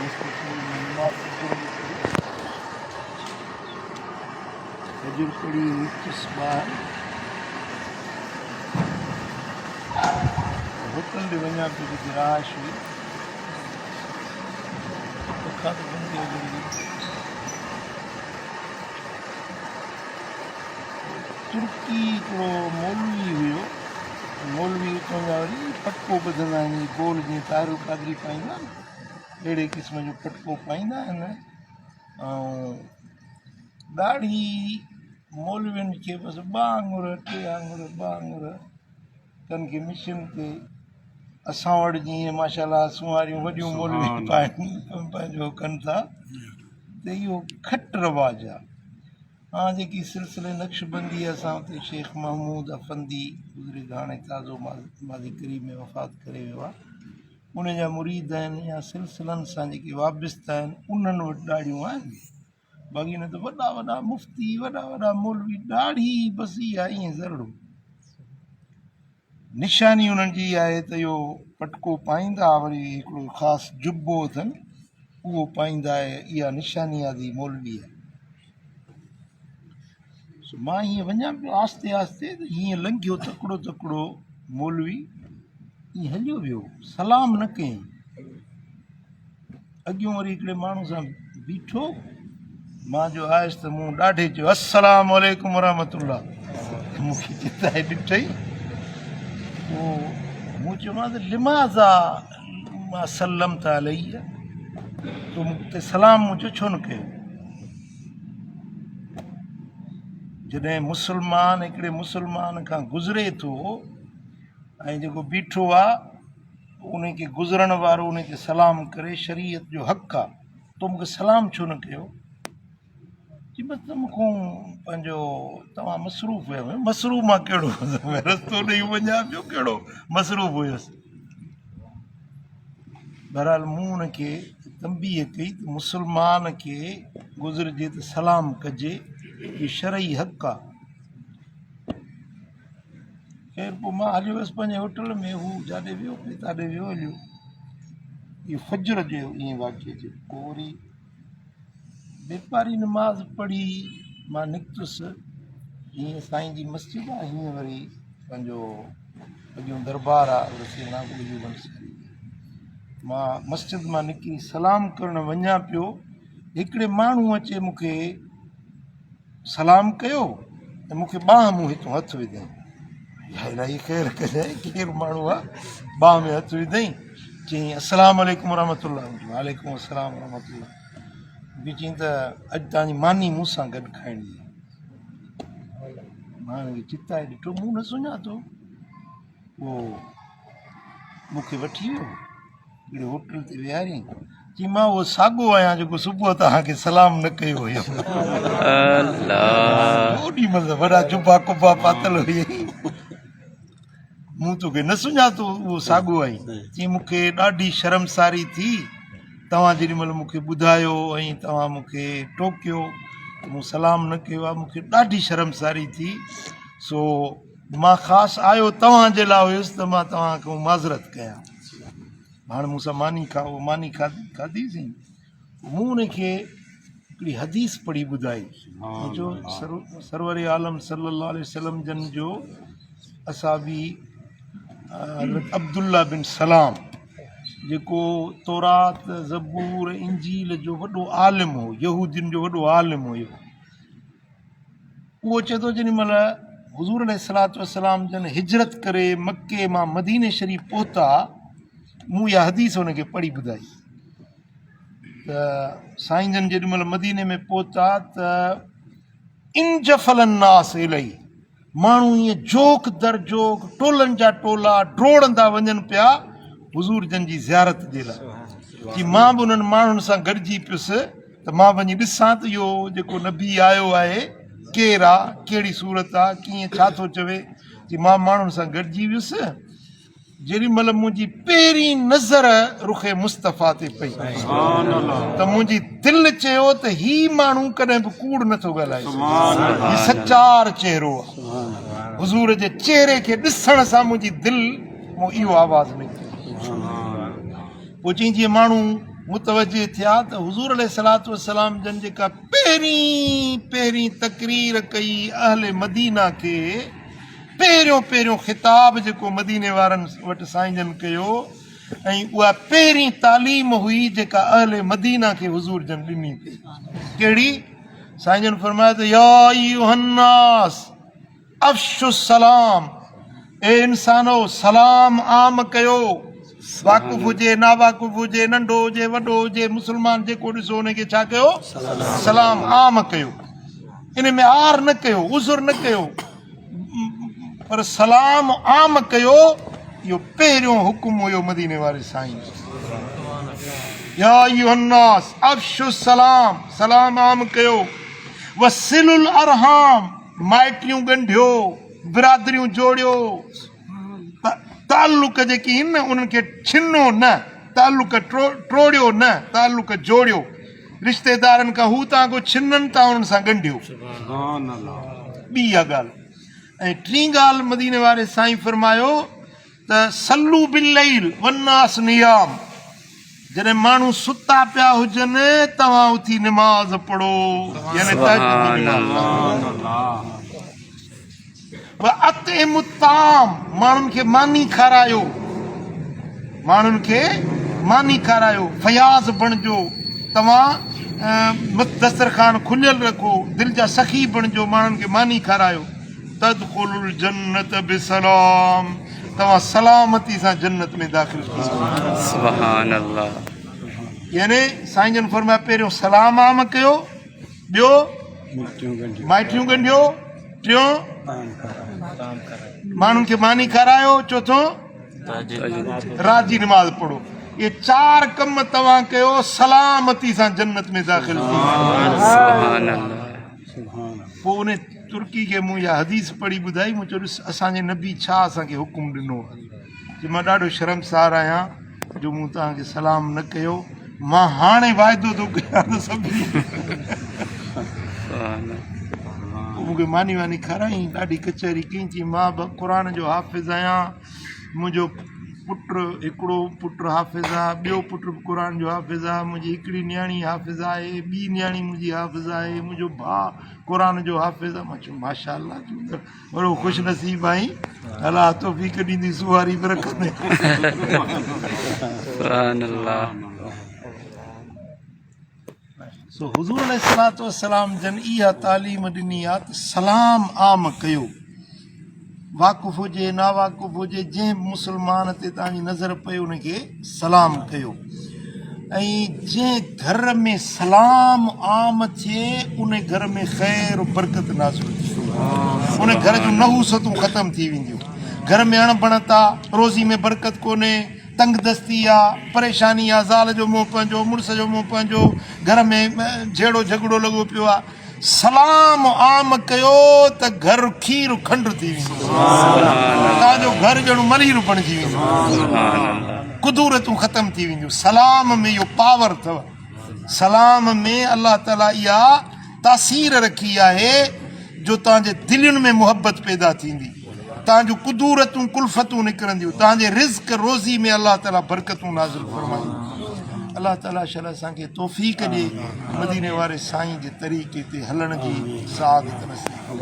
مسجد شريف ۾ نماز فجر جي پڙهي. فجر پڙهي نڪتس ٻاهر. هوٽل ڏي وڃان پيو جتي رهائش هئي. پکا ته بند ڪيو جلدي. ترڪي هڪڙو مولوي هيو. مولوي اتان جا وري پٽڪو ٻڌندا آهن گول جيئن طاهر القادري پائيندا آهن اهڙي قسم جو پٽڪو پائيندا آهن ۽ ڏاڙهي مولوين کي بس ٻه آڱر ٽي آڱر ٻه آڱر ڪن کي مشن تي اسان وٽ جيئن ماشاء الله سنواريون وڏيون مولوي پائن پنهنجو ڪن ٿا ته اهو کٽ رواج آهي ها جيڪي سلسلي نقشبندي اسان اتي شيخ محمود افندي گذري هاڻي تازو ماضي قريب ۾ وفات ڪري ويو آهي ان جا مريد آهن يا سلسلن سان جيڪي وابسته آهن انهن وٽ ڏاڙهيون آهن باقي نه ته وڏا وڏا مفتي وڏا وڏا مولوي ڏاڙهي بس اها ائين ذرڙو نشاني انهن جي اها آهي ته اهو پٽڪو پائيندا وري هڪڙو خاص جبو اٿن اهو پائيندا آهي اها نشاني آهي ته مولوي آهي سو مان هيئن وڃان پيو آهستي آهستي ته هيئن لنگهيو تڪڙو تڪڙو مولوي ائين هليو ويو سلام نه ڪيائين اڳيون وري هڪڙي ماڻهو سان بيٺو، مان جو آيس ته مون ڏاڍي چيو السلام عليڪم ورحمة الله مون کي چتائي ڏٺئي پوء مون چيومانس لماذا ما سلمت علي تو مون تي سلام مون چيو ڇو نه ڪيو جڏهن مسلمان هڪڙي مسلمان کان گذري ٿو ۽ جيڪو بيٺو آ انهي کي گذرڻ وارو انهي کي سلام ڪري شريعت جو حق آ تو مونکي سلام ڇو نه ڪيو چي بس ته مونکون پنهنجو توهان مصروف هيو مصروف مان ڪهڙو رستو ڏئي وڃان پيو ڪهڙو مصروف هيس بهرحال مون ان کي تنبيهه ڪئي ته مسلمان کي گذرجي ته سلام ڪجي هي شرعي حق آ خير پوء مان هليو ويس پنهنجي هوٽل ۾ هو جاڏي ويو پئي تاڏي ويو هليو. اهو فجر جو ائين واقعو ٿيو. پوء وري ٻپهري نماز پڙهي مان نڪتس هيئن سائين جي مسجد آهي هيئن وري پنهنجو اڳيون دربار آهي حضرت سيدنا ابو ايوب انصاري مان مسجد مان نڪري سلام ڪرڻ وڃان پيو هڪڙي ماڻهو اچي مون کي سلام ڪيو ۽ مون کي ٻانهن مون هتون هٿ وڌائين. يا الهي خير ڪجانء ڪير ماڻهو آ ٻانهن ۾ هٿ وڌائين چيائين السلام عليڪم ورحمة الله وعليڪم السلام ورحمة الله مون کي چيائين ته اڄ توهان جي ماني مون سان گڏ کائڻي آهي مان هن کي چتائي ڏٺو مون نه سڃاتو پوء مون کي وٺي ويو هڪڙي هوٽل تي ويهاريائين، چي مان اهو ساڳو آهيان جيڪو صبح توهان کي سلام نه ڪيو هيم. اوڏي مهل وڏا جبا قبا پاتل هئي. مون توکي نه سڃاتو اهو ساڳو آهين. چي مون کي ڏاڍي شرمساري ٿي توهان جيڏي مهل مون کي ٻڌايو ۽ توهان مون کي ٽوڪيو ته مون سلام نه ڪيو آهي مون کي ڏاڍي شرمساري ٿي سو مان خاص آيو توهان جي لاء هيس ته مان توهان کان معذرت ڪيان. هاڻ مون سان ماني کائو. ماني کاڌيسين. مون ان کي هڪڙي حديث پڙهي ٻڌائي. مون چيو سرور عالم صلي الله عليه وسلم جن جو اصحابي حضرت عبدالله بن سلام جيڪو تورات زبور انجيل جو وڏو عالم هو يهودين جو وڏو عالم هيو. اهو چئي ٿو جيڏي مهل حضور عليه الصلوة والسلام جن هجرت ڪري مڪي مان مديني شريف پهتا مون اها حديث هن کي پڙهي ٻڌائي ته سائين جن جيڏي مهل مديني ۾ پهتا ته انجفل الناس الي ماڻهو ائين جوڪ در جوڪ ٽولن جا ٽولا ڊوڙندا وڃن پيا حضور جن جي زيارت جي لاء جي مان به انهن ماڻهن سان گڏجي پيس ته مان وڃي ڏسان ته اهو جيڪو نبي آيو آهي ڪير آ ڪهڙي صورت آ ڪيئن ڇا ٿو چوي جي مان ماڻهن سان گڏجي ويس جيڏي مهل منهنجي پهرين نظر رخ مصطفيٰ تي پئي ته منهنجي دل چيو ته هي ماڻهو ڪڏهن به ڪوڙ نه ٿو ڳالهائي سگهي هي سچار چهرو آهي حضور جي چهري کي ڏسڻ سان منهنجي دل مون اهو آواز نڪتو پوء چئين جيئن ماڻهو متوجه ٿيا ته حضور عليه الصلوة والسلام جن جيڪا پهرين پهرين تقرير ڪئي اهل مدينه کي، پهريون پهريون خطاب جيڪو مديني وارن وٽ سائين جن ڪيو ۽ اها پهرين تعليم هئي جيڪا اهل مدينه کي حضور جن ڏني پئي. ڪهڙي؟ سائين جن فرمايو ته يا ايها الناس افشوا السلام، اي انسانو! سلام عام ڪيو، واقف هجي، ناواقف هجي، ننڍو هجي، وڏو هجي، مسلمان جيڪو ڏسو ان کي ڇا ڪيو؟ سلام عام ڪيو، ان ۾ عار نه ڪيو، عذر نه ڪيو، پر سلام عام ڪيو. اهو پهريون حڪم هيو مديني واري سائين جو، يا ايها الناس افشوا السلام، سلام عام ڪيو، وصلوا الارحام، مائٽيون ڳنڍيو، برادريون جوڙيو، تعلق جيڪي آهن نه انهن کي ڇنو نه، تعلق ٽوڙيو نه، تعلق جوڙيو، رشتيدارن کان هو توهان کان ڇنن توهان انهن سان ڳنڍيو. ٻي اها ڳالهه ۽ ٽين ڳالهه مديني واري سائين فرمايو ته صلو بالليل والناس نيام، جڏهن ماڻهو ستا پيا هجن توهان اٿي نماز پڙهو، يعني تهجد جي نماز. واطعموا الطعام، ماڻهن کي ماني کارايو، ماڻهن کي ماني کارايو، فياض بڻجو، توهان دسترخوان کليل رکو، دل جا سخي بڻجو، ماڻهن کي ماني کارايو. تدخلوا الجنة بسلام، توهان سلامتي سان جنت ۾ داخل ٿي ويندا. سبحان الله. يعني سائين جن فرمايو پهريون سلام عام ڪيو، ٻيو مائٽيون ڳنڍيو، ٽيون ماڻهن کي ماني کارايو، چوٿون رات جي نماز پڙهو. اهي چار ڪم توهان ڪيو سلامتي سان جنت ۾ داخل ٿي ويندا. سبحان الله. پوء ان ترڪي کي مون اها حديث پڙهي ٻڌائي، مون چيو ڏس اسان جي نبي ڇا اسان کي حڪم ڏنو آهي، چي مان ڏاڍو شرمسار آهيان جو مون توهان کي سلام نه ڪيو، مان هاڻي واعدو ٿو ڪيان ته سڀني پوء مون کي ماني واني کارائين، ڏاڍي ڪچهري ڪئي، چي مان به قرآن جو حافظ آهيان، منهنجو پٽ هڪڙو پٽ حافظ آ، ٻيو پٽ به قرآن جو حافظ آ، منهنجي هڪڙي نياڻي حافظ آهي، ٻي نياڻي منهنجي حافظ آهي، منهنجو ڀاء قرآن جو حافظ آ. مان چيو ماشاء الله تون ته وڏو خوش نصيب آهين، الله توفيق ڏيندي سواري به رکندين. سبحان الله. سو حضور عليه الصلوة والسلام جن اها تعليم ڏني آ ته سلام عام ڪيو، واقف هجي ناواقف هجي، جنهن به مسلمان تي توهان جي نظر پئي ان کي سلام ڪيو، ۽ جنهن گهر ۾ سلام عام ٿئي ان گهر ۾ خير و برڪت نازل ٿئي، ان گهر جون نحوستون ختم ٿي وينديون. گهر ۾ اڻ بڻت آ، روزي ۾ برڪت ڪونهي، تنگ دستي آ، پريشاني آ، زال جو منهن پنهنجو، مڙس جو منهن پنهنجو، گهر ۾ جهيڙو جهڳڙو لڳو پيو آ. سلام عام ڪيو ته گهر کير کنڊ ٿي ويندو. توهان جو گهر ڄڻ ملير بڻجي ويندو. ڪدورتون ختم ٿي وينديون. سلام ۾ اهو پاور اٿو. سلام ۾ الله تعالي اها تاثير رکي آهي جو توهان جي دلين ۾ محبت پيدا ٿيندي، توهان جون قدورتون ڪلفتون نڪرنديون، توهان جي رزق روزي ۾ الله تعالي برڪتون نازل فرمائيندو. الله تعالي شل اسان کي توفيق ڏي مديني واري سائين جي طريقي تي هلڻ جي سعادت نصيب.